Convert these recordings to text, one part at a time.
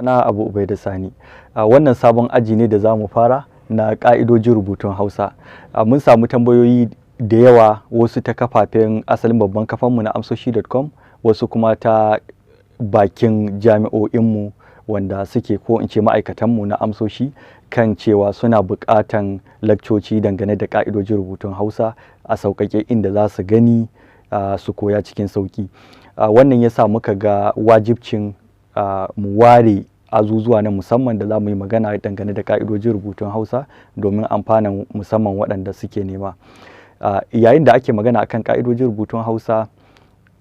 Na Abu Ubaida Sani. Wannan sabon aji ne da za mu fara na ƙa'idojin rubutun Hausa. Mun samu tambayoyi da yawa, wasu ta kafafen asalin babban kafanmu na amsoshi.com, wasu kuma ta bakin jami'o'inmu wanda suke, ko in ce ma'aikatanmu na Amsoshi, kan cewa suna buƙatan lakcoci dangane da ƙa'idojin rubutun Hausa a sauƙaƙe, inda za su gani su koya cikin sauƙi. Wannan ya sa muka ga wajibcin mu ware azuzuwa na musamman da za mu yi magana dangane da ƙa'idojin rubutun Hausa domin amfanin musamman waɗanda suke nema. Yayin da ake magana akan ƙa'idojin rubutun Hausa,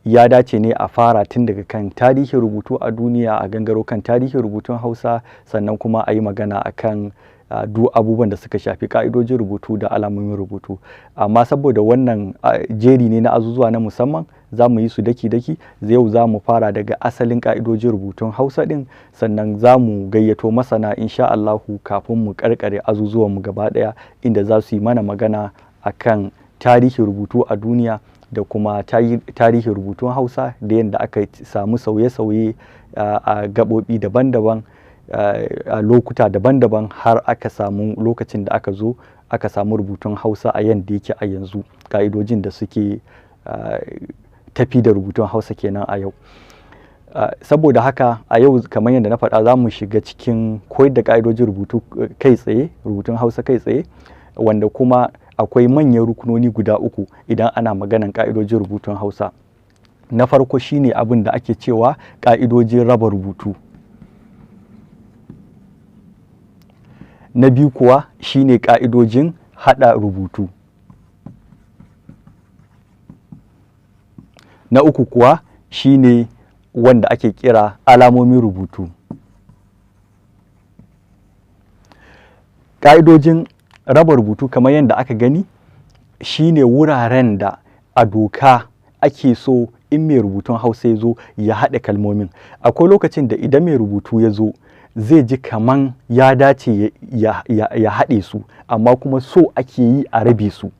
ya dace ne a fara tun daga kan tarihin rubutu a duniya, a gangaro kan tarihin rubutun Hausa, sannan kuma a yi magana akan duk abubuwan da suka shafi ƙa'idojin rubutu da alamomin rubutu. Amma saboda wannan jeri ne na azuzuwa na musamman, za mu yi su daki-daki. Yau za mu fara daga asalin ƙa'idojin rubutun Hausa ɗin, sannan za mu gayyato masana, insha Allahu, kafin mu karkare azuzuwanmu gaba ɗaya, inda za su yi mana magana akan tarihin rubutu a duniya da kuma tarihin rubutun Hausa da yadda aka samu sauye-sauye a gaɓoɓi daban-daban, a lokuta daban-daban, har aka samu lokacin da aka zo aka samu rubutun Hausa a yanda yake a yanzu, ƙa'idojin da suke tafi da rubutun Hausa kenan a yau. Saboda haka a yau, kamar yadda na faɗa, za mu shiga cikin koyar da ƙa'idojin rubutu kai tsaye, rubutun Hausa kai tsaye, wanda kuma akwai manyan rukunoni guda uku idan ana maganan ƙa'idojin rubutun Hausa. Na farko shine abin da ake cewa ƙa'idojin raba rubutu. Na biyu kuwa shine ƙa'idojin haɗa rubutu. Na uku kuwa shine wanda ake kira alamomin rubutu. Ƙa'idojin raba rubutu, kamar yadda aka gani, shine wuraren da a doka ake so in mai rubutun Hausa ya zo ya haɗe kalmomin. Akwai lokacin da idan mai rubutu ya zo zai ji kaman ya dace ya haɗe su, amma kuma so ake yi a rabe su.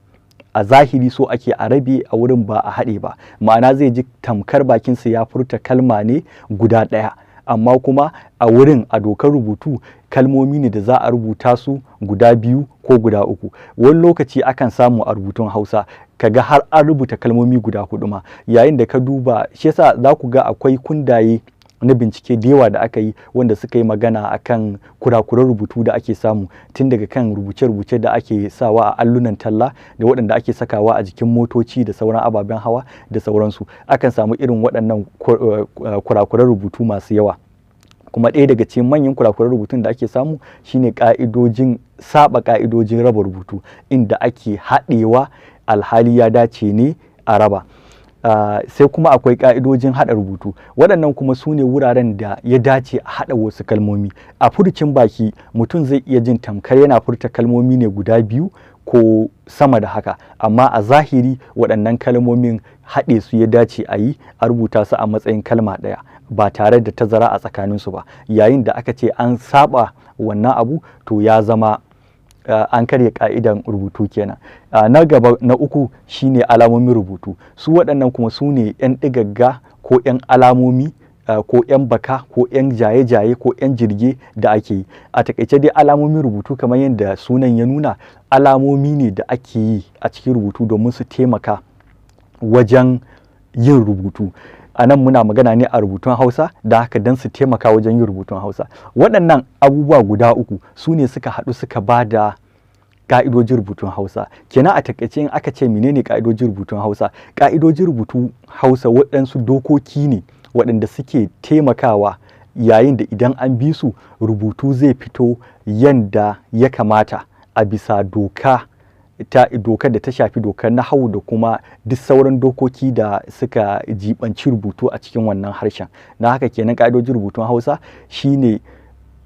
A zahiri so ake a rabe a wurin, ba a haɗe ba. Ma'ana, zai ji tamkar bakinsa ya furta kalma ne guda ɗaya, amma kuma a wurin, a dokar rubutu, kalmomi ne da za a rubuta su guda biyu ko guda uku. Wani lokaci akan samu a rubutun Hausa kaga har an rubuta kalmomi guda hudu ma. Yayin da ka duba, shi yasa za ku ga akwai kundaye na bincike da yawa da aka yi wanda suka yi magana akan kurakuran rubutu da ake samu, tun daga kan rubuce-rubuce da ake sawa a allunan talla da waɗanda ake sakawa a jikin motoci da sauran ababen hawa da sauransu. Akan samu irin waɗannan kurakuran rubutu masu yawa. Kuma ɗaya daga cikin manyan kurakuran rubutun da ake samu shine ƙa'idojin saba ƙa'idojin raba rubutu, inda ake haɗewa alhali ya dace ne a raba. Sai kuma akwai ƙa'idojin haɗa rubutu. Waɗannan kuma su ne wuraren da ya dace a haɗa wasu kalmomi. A furucin baki, mutum zai iya jin tamkar yana furta kalmomi ne guda biyu ko sama da haka, amma a zahiri waɗannan kalmomin haɗe su ya dace a yi, a rubuta su a matsayin kalma ɗaya ba tare da tazara a tsakaninsu ba. Yayin da aka ce an saba wannan abu, to ya zama an karya ka'idan rubutu kenan. Na gaba, na uku, shine alamomin rubutu. Su waɗannan kuma su ne 'yan ɗigagga ko 'yan alamomi ko 'yan baka ko 'yan jaye-jaye ko 'yan jirge da ake yi. A takaice dai, alamomin rubutu, kamar yadda sunan ya nuna, alamomi ne da ake yi a cikin rubutu domin su taimaka wajen yin rubutu. A nan muna magana ne a rubutun Hausa, da haka don su taimaka wajen yin rubutun Hausa. Waɗannan abubuwa guda uku su ne suka haɗu suka ba da ƙa'idojin rubutun Hausa kenan. A takaice, in aka ce menene ƙa'idojin rubutun Hausa, ƙa'idojin rubutu Hausa waɗansu dokoki ne waɗanda suke taimakawa yayin da idan an bi su, rubutu zai fito yanda ya kamata a bisa doka, ta dokar da ta shafi dokar nahawu da kuma duk sauran dokoki da suka jibanci rubutu a cikin wannan harshen. Na haka kenan, ƙa'idojin rubutun Hausa shine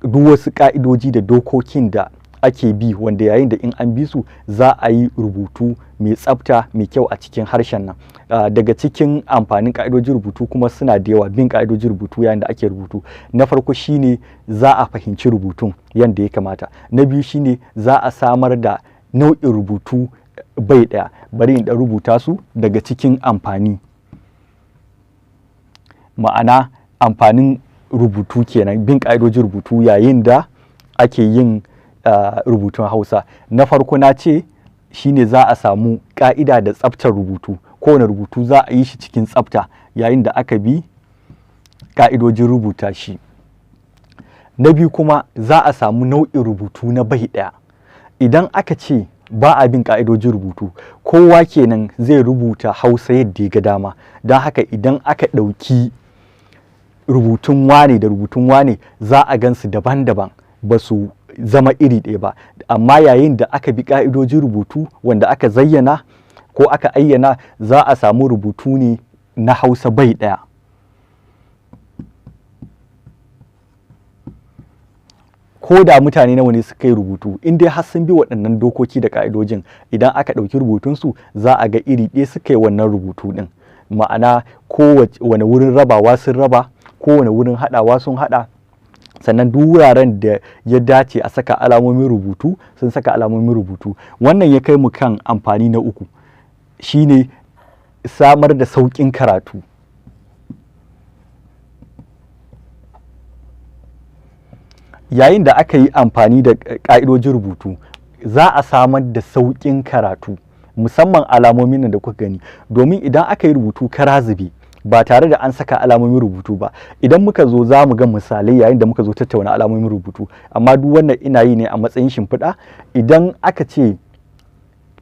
duk wasu ƙa'idoji da dokokin da ake bi, wanda yayin da in an bi su za a yi rubutu mai tsafta, mai kyau a cikin harshen nan. Daga cikin amfanin ƙa'idojin rubutu kuma suna da yawa, bin ƙa'idojin rubutu yayin da ake rubutu, na farko shine za a fahimci rubutun yadda ya kamata. Na biyu shine za a samar da nau'in rubutu bai ɗaya. Bari in ɗan rubuta su daga cikin amfani. Ma'ana, amfanin rubutu kenan, bin ƙa'idojin rubutu yayin da ake yin rubutun Hausa. Na farko na ce shine za a samu ƙa'ida da tsaftar rubutu. Kowane rubutu za a yi shi cikin tsafta yayin da aka bi ƙa'idojin rubuta shi. Na biyu kuma, za a samu nau'in rubutu na bai ɗaya. Idan aka ce ba a bin ƙa'idojin rubutu, kowa kenan zai rubuta Hausa yadda ya ga dama. Don haka idan aka ɗauki rubutun wane da rubutun wane, za a gansu daban-daban, ba su zama iri ɗaya ba. Amma yayin da aka bi ƙa'idojin rubutu wanda aka zayyana ko aka ayyana, za a samu rubutu ne na Hausa bai ɗaya. Ko da mutane nawa ne suka yi rubutu, in dai har sun bi waɗannan dokoki da ƙa'idojin, idan aka ɗauki rubutunsu za a ga iri ɗaya suka yi wannan rubutu ɗin. Ma'ana, kowane wurin rabawa sun raba, kowane wurin haɗawa sun haɗa, sannan duk wuraren da ya dace a saka alamomin rubutu sun saka alamomin rubutu. Wannan ya kai mu kan amfani na uku, shine samar da sauƙin karatu. Yayin da aka yi amfani da ƙa'idojin rubutu, za a samar da sauƙin karatu, musamman alamomin nan da kuka gani. Domin idan aka yi rubutu kara zube ba tare da an saka alamomin rubutu ba, idan muka zo za mu ga misalai yayin da muka zo tattauna alamomin rubutu, amma duk wannan ina yi ne a matsayin shimfiɗa. Idan aka ce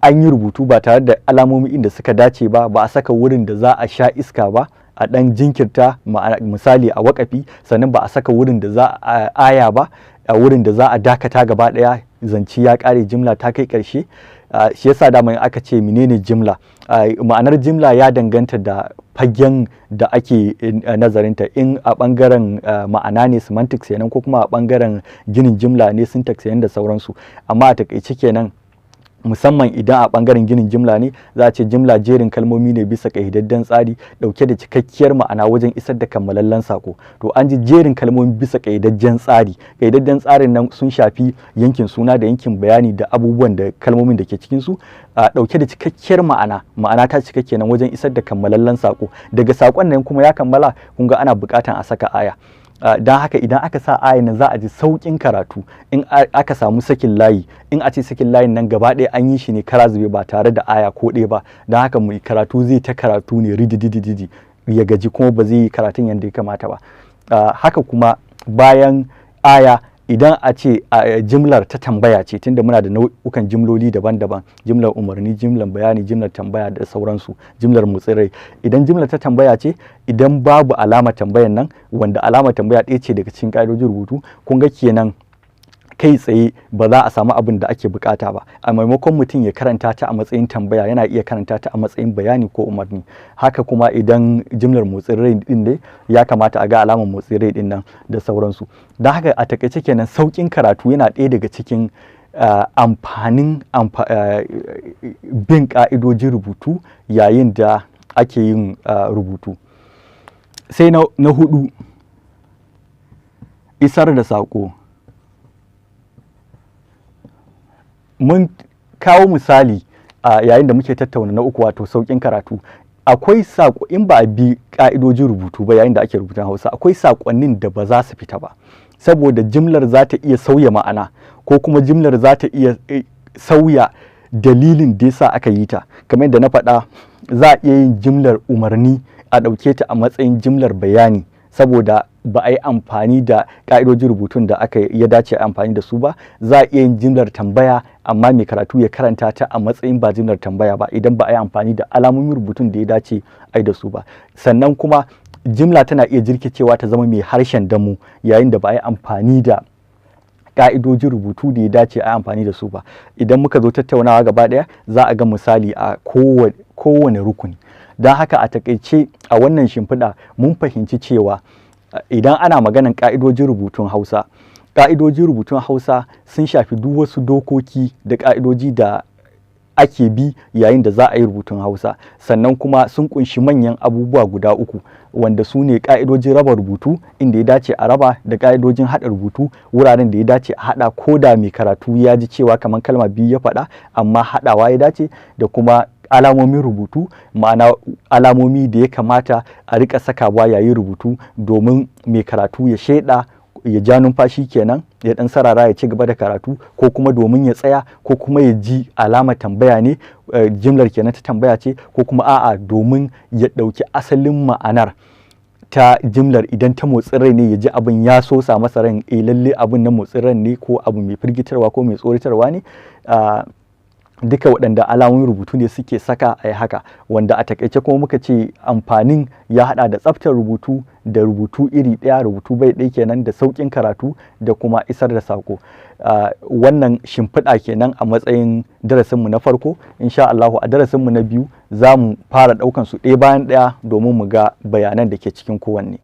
an yi rubutu ba tare da alamomi inda suka dace ba, ba a saka wurin da za a sha iska ba, a ɗan jinkirta, misali a waƙafi, sannan ba a saka wurin da za a aya ba, a wurin da za a dakata gaba ɗaya, zance ya ƙare, jimla ta kai ƙarshe. Shi yasa dama in aka ce menene jimla, ma'anar jimla ya danganta da fagen da ake nazarinta. In a ɓangaren ma'ana ne, semantics kenan, ko kuma a ɓangaren ginin jimla ne, syntax kenan, da sauransu. Amma a taƙaice kenan, musamman idan a ɓangaren ginin jimla ne, za a ce jimla jerin kalmomi ne bisa ƙayyadadden tsari, ɗauke da cikakkiyar ma'ana wajen isar da kammalallen sako. To, an ji jerin kalmomi bisa ƙayyadadden tsari. Ƙayyadadden tsarin nan sun shafi yankin suna da yankin bayani da abubuwan da kalmomin da ke cikin su, ɗauke da cikakkiyar ma'ana. Ma'ana ta cika kenan wajen isar da kammalallen sako. Daga sakon nan kuma ya kammala, kun ga ana buƙatan a saka aya. Don haka idan aka sa ayan nan, za a ji sauƙin karatu. In aka samu sakin layi, in a ce sakin layin nan gaba ɗaya an yi shi ne kara zube ba tare da aya ko ɗaya ba, don haka mai karatu zai ta karatu ne rididididi, ya gaji, kuma ba zai yi karatun yadda ya kamata ba. Haka kuma bayan aya, idan a ce jimlar ta tambaya ce, tunda muna da nau'ukan jimloli daban-daban: jimlar umarni, jimlar bayani, jimlar tambaya da sauransu, jimlar motsin rai. Idan jimlar ta tambaya ce, idan babu alama tambayan nan, wanda alama tambaya ɗaya ce daga cikin ƙa'idojin rubutu, kun ga kenan kai tsaye ba za a samu abin da ake bukata ba. A maimakon mutum ya karanta ta a matsayin tambaya, yana iya karanta ta a matsayin bayani ko umarni. Haka kuma idan jimlar motsin rai din ne, ya kamata a ga alamar motsin rai din nan da sauransu. Don haka a takaice kenan, sauƙin karatu yana ɗaya daga cikin amfanin bin ƙa'idojin rubutu yayin da ake yin rubutu. Sai na hudu, isar da saƙo. Mun kawo misali a yayin da muke tattauna na uku, wato sauƙin karatu. Akwai saƙo, in ba a bi ƙa'idojin rubutu ba yayin da ake rubutun Hausa, akwai saƙonnin da ba za su fita ba, saboda jimlar za ta iya sauya ma'ana, ko kuma jimlar za ta iya sauya dalilin da yasa aka yi ta. Kamar yadda na faɗa, za a iya yin jimlar umarni a ɗauke ta a matsayin jimlar bayani, saboda ba a yi amfani da ƙa'idojin rubutun da aka ya dace a amfani da su ba. Za a iya yin jimlar tambaya, amma mai karatu ya karanta ta a matsayin ba jimlar tambaya ba, idan ba a yi amfani da alamomin rubutun da ya dace a yi da su ba. Sannan kuma jimla tana iya jirkicewa ta zama mai harshen damo yayin da ba a yi amfani da ƙa'idojin rubutu da ya dace a yi amfani da su ba. Idan muka zo tattaunawa gaba ɗaya, za a ga misali a kowane rukuni. Don haka a takaice, a wannan shimfiɗa mun fahimci cewa idan ana maganan ƙa'idojin rubutun Hausa, ƙa'idojin rubutun Hausa sun shafi duk wasu dokoki da ƙa'idoji da ake bi yayin da za a yi rubutun Hausa. Sannan kuma sun kunshi manyan abubuwa guda uku, wanda su ne ƙa'idojin raba rubutu, inda ya dace a raba, da ƙa'idojin haɗa rubutu, wuraren da ya dace a haɗa ko da mai karatu ya ji cewa kamar kalma biyu ya faɗa, amma haɗawa ya dace, da kuma Alamomin rubutu, ma'ana alamomi da ya kamata a rika sakawa yayin rubutu domin mai karatu ya shaida, ya ja numfashi kenan, ya dan sarara ya ci gaba da karatu, ko kuma domin ya tsaya, ko kuma ya ji alama tambaya ne, jimlar kenan ta tambaya ce, ko kuma a'a, domin ya ɗauki asalin ma'anar ta jimlar. Idan ta motsin rai ne, ya ji abin ya sosa masa ran, lalle abin na motsin ran ne, ko abu mai firgitarwa ko mai tsoratarwa ne. Duka waɗanda alamomin rubutu ne suke saka a yi haka, wanda a takaice kuma muka ce amfanin ya haɗa da tsaftar rubutu da rubutu iri ɗaya, rubutu bai ɗaya kenan, da sauƙin karatu da kuma isar da saƙo. Wannan shimfiɗa kenan a matsayin darasinmu na farko. Insha Allahu, a darasinmu na biyu za mu fara ɗaukan su ɗaya bayan ɗaya domin mu ga bayanan da ke cikin kowanne.